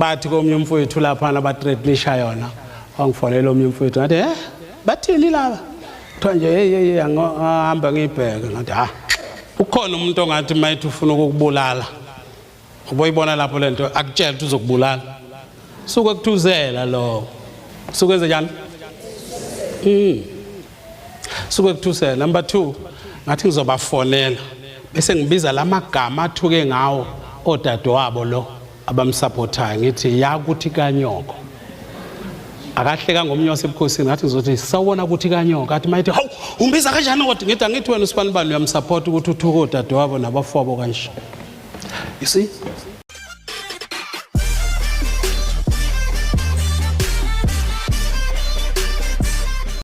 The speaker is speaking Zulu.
Bathi komunye umfowethu laphana bathreatenisha yona. Wangifonela omunye umfowethu ngathi, "Eh, bathini laba?" Kuthiwa nje hey hey hey angihamba ngibheke ngathi, "Ha." Ukhona umuntu ongathi mayithi ufuna ukukubulala. Uboyibona lapho lento akutshela ukuthi uzokubulala. Suke kuthuzela lo. Suke enze njani? Suke kuthusela. Number 2, ngathi ngizobafonela bese ngibiza lamagama athuke ngawo odadewabo lo abamsupportayo, ngithi yakuthi kanyoko. Akahleka ngomnye wasebukhosini, ngathi ngizothi sawubona ukuthi kanyoko, athi mayithi hawu umbiza kanjani kodwa, ngithi angithi wena usibanibani uyamsupport ukuthi uthuke odadewabo nabafowabo kanje. You see?